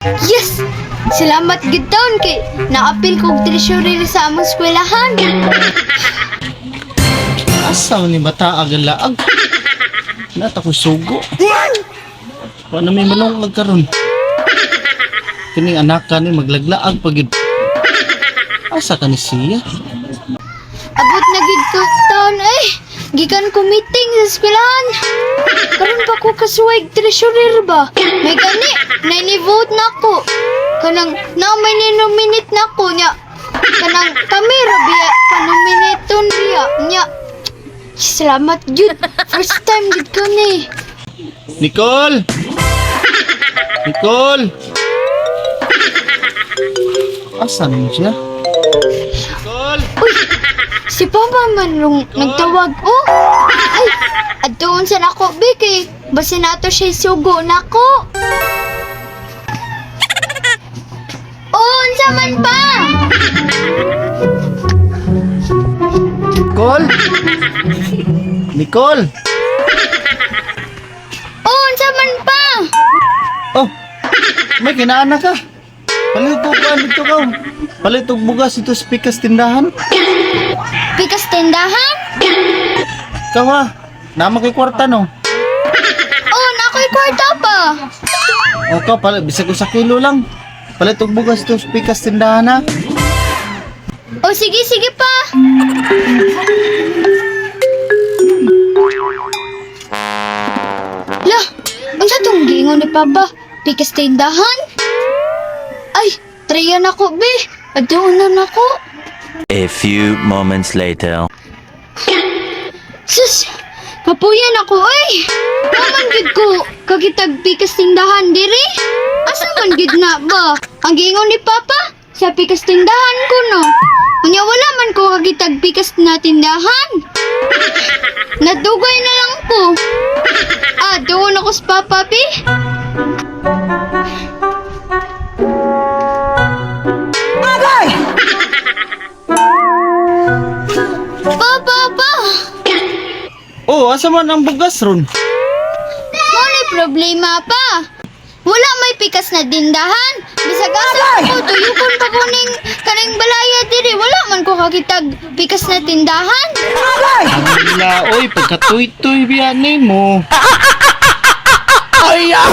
Yes! Salamat gid taon kay naapil kog treasurer sa among eskwelahan. Asa man ni bata ang laag? Nata ko sugo. Wa na may manungag karon. Kining anak ka ni maglaglaag pag yun. Asa ka ni siya? Abot na gid ko taon eh. Gikan ko meeting sa eskwelahan. Karon pa ko kasuway treasurer ba? May gani, nay ni-vote na ko. Kanang na may ni-nominate na ko nya. Kanang kami ra biya panominaton biya nya. Salamat jud. First time gid ko ni. Nicole! Nicole! Asa ni siya? Nicole! Uy, si Papa man rong nagtawag. Oh, ay, adtoon sa nako, be, kay basin nato siya sugo nako. Oh, unsa man pa? Nicole! Nicole! Oh, unsa man pa? Oh! May kinaana ka! Palit og kuan dito ka. Palit og bugas dito sa pikas tindahan. Pikas tindahan? Ikaw ha, naman kay kwarta no. Oh, nakoy kwarta pa. O ka, palit, bisag usa kilo lang. Palit og bugas dito sa pikas tindahan ha. Oh, sige, sige pa. Lah, unsa tong giingon ni Papa? Pikas tindahan? Ay, tryan ako, be. Adtoon na nako. A few moments later. Sus, kapuyan ako ay. Kaman gid ko kagitag pikas tindahan diri. Asa man gid na ba? Ang giingon ni Papa, sa pikas tindahan ko no. Unya wala man ko kagitag pikas na tindahan. Nadugay na lang ko. Ah, doon ako sa Papa, pi. Pa, pa, pa! Oh, asa man ang bugas ron? Mo problema pa. Wala may pikas na dindahan. Bisag asa ko tuyukon pa ko ning kaning balaya diri. Wala man ko kakitag pikas na tindahan. Wala, oy, pagkatuy-tuy biya nimo. Ay, ah!